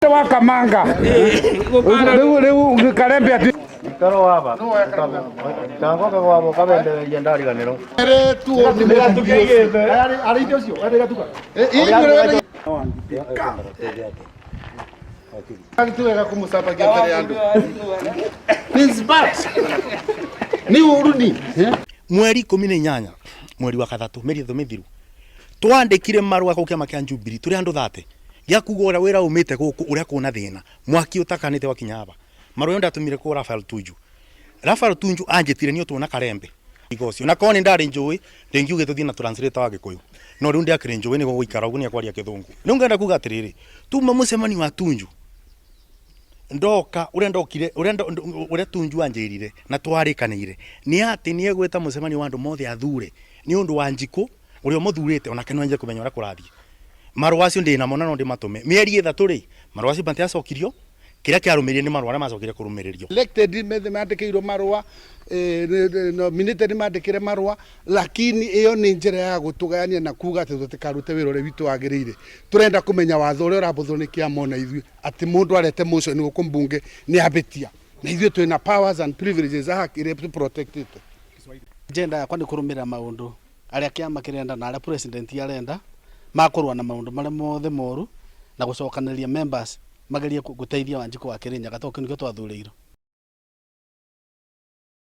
Wa Kamanga riu riu Karembe ati Ikaro waba. Kangoka gwabo kabendereria ndariganĩrwo. Eretuo ni mũthuri wega kũmũcambagia mbere ya andũ. Ni smart. Ni ũru ni. Mweri 18 mweri wa gathatũ, mĩeri ĩtatũ mĩthiru, twandĩkire marũa kũu kĩama kĩa Jubilee tũrĩ andũ 30 gĩa kuga ũrĩa wĩra umĩte gũkũ, ũrĩa kwĩna thĩna mwaki ũtakanĩte wakinya aba. Marũa ĩyo ndatũmire kũ Raphael Tuju. Raphael Tuju anjĩtire niĩ tuona Karembe iga ũcio na korwo nĩ ndarĩ njũĩ ndĩngiugĩte tũthiĩ na translator wa Gĩkũyũ, no rĩu ndĩakĩrĩ njũĩ nĩguo gũikara ũguo nĩekwaria Gĩthũngũ. Rĩu ngenda kuga atĩrĩrĩ, tuma mũcemanio wa Tuju ndoka ũrĩa ndokire ũrĩa ũrĩa Tunju anjĩrire na twarĩkanĩire nĩ atĩ nĩ egwĩta mũcemanio wa andũ mothe athure nĩ ũndũ wa Njikũ ũrĩa ũmũthurĩte onake no enje kũmenya ũrĩa kũrathiĩ. Marũa acio ndĩ namo na no ndĩmatũme. Mĩeri 3 rĩ, marũa acio matiacokirio. Kĩrĩa kĩarũmĩrĩire nĩ marũa arĩa macokire kũrũmĩrĩrio. Elected mandĩkĩirwo marũa, nominated mandĩkĩre marũa, lakini ĩyo nĩ njĩra ya gũtũgayania na kuga atĩ tũtikarute wĩra ũrĩa witũ wagĩrĩire. Tũrenda kũmenya watho ũrĩa ũrabũthwo nĩ kĩama ona ithuĩ atĩ mũndũ arete motion gũkũ mbunge nĩ abĩtia, na ithuĩ twĩna powers and privileges haha ĩrĩa tũ protectĩte. Agenda yakwa nĩ kũrũmĩrĩra maũndũ arĩa kĩama kĩrenda na arĩa president arenda ma kũrũa na maũndũ marĩa mothe moru na gũcokanĩrĩria members magerie gũteithia Wanjikũ wa Kĩrĩnyaga tondũ kĩu nĩkĩo twathurĩirwo.